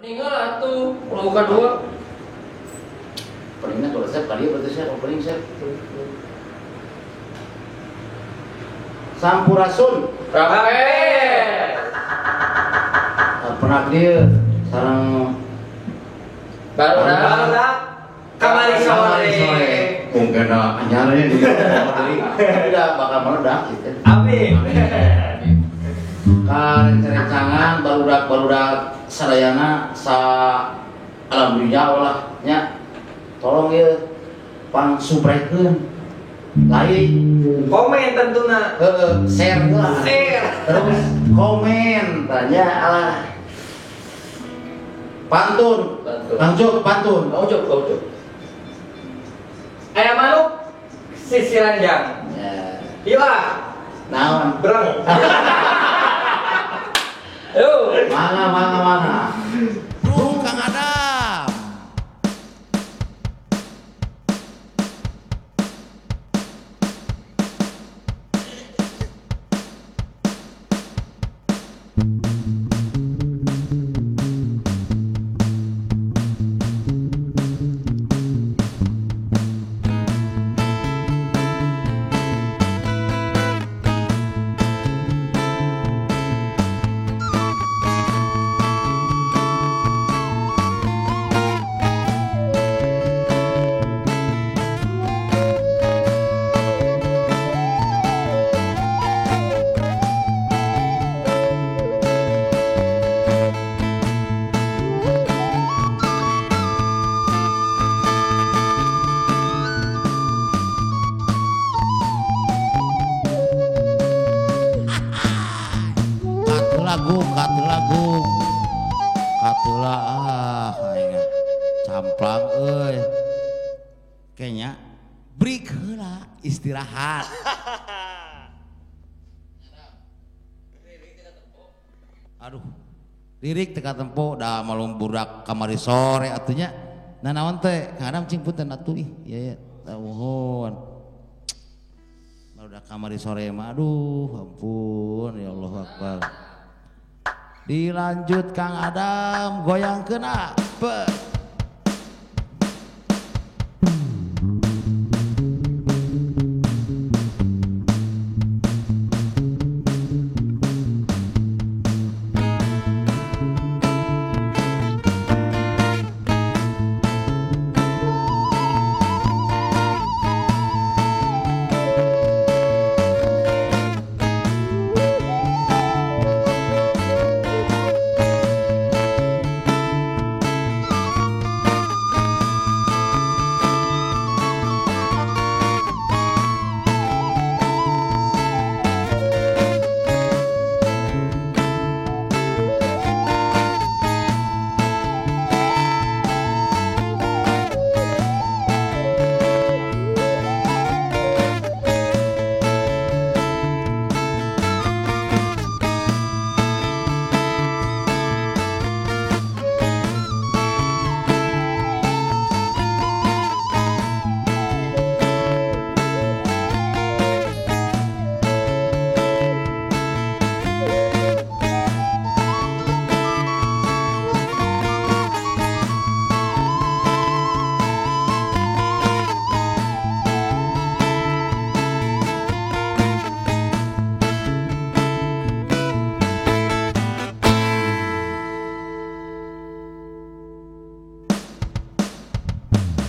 Meninggal atuh, lagu kadua. Openingnya kalau saya kali berarti saya opening saya. Sampurasun. Rampes. Pernah dia sarang barudak kamari sore. Mungkin anyarnya di tidak bakal meledak gitu. Amin. Karencangan barudak sadayana sa alhamdulillah lah nya. Tolong ya pang subscribe-keun, like, komen tentuna, share lah, share, terus komen, tanya alah, pantun, Kang Cuk, pantun, kau Cuk, ayam manuk, sisi ranjang, iya, naon, berang, yo, mana, bro, Kang Adam. Katula ah aing camplang euy. Kayaknya break heula istirahat. Aduh, lirik teu katempo da malum budak kamari sore atunya. Nah naon teh Kang Adam cing punten atuh ih ieu ya nuhun. Barudak kamari sore mah aduh ampun ya Allahu Akbar. Dilanjut Kang Adam goyangkeun apa?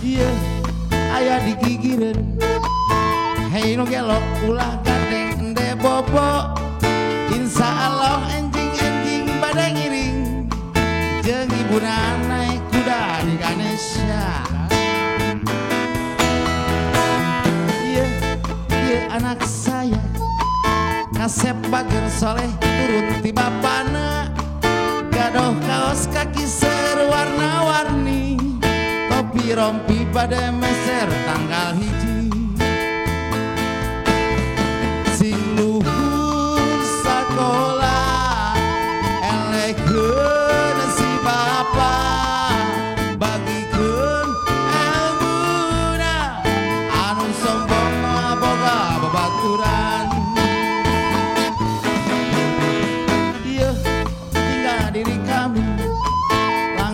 Iya, aya digigireun. Hei nu gelo ulah gandeng ende bobo. Insya Allah enjing-enjing bade ngiring. Jeung ibuna naik kuda di Ganesha. Iya, iya anak saya kasep bager soleh turut ti bapana. Gadoh kaos kaki serwarna-warni. Topi rompi pada meser tanggal hiji. Sing luhur sakola elekeun si bapa bagikeun elmuna anu sombong mah boga babaturan. Ieu tinggal diri kami lang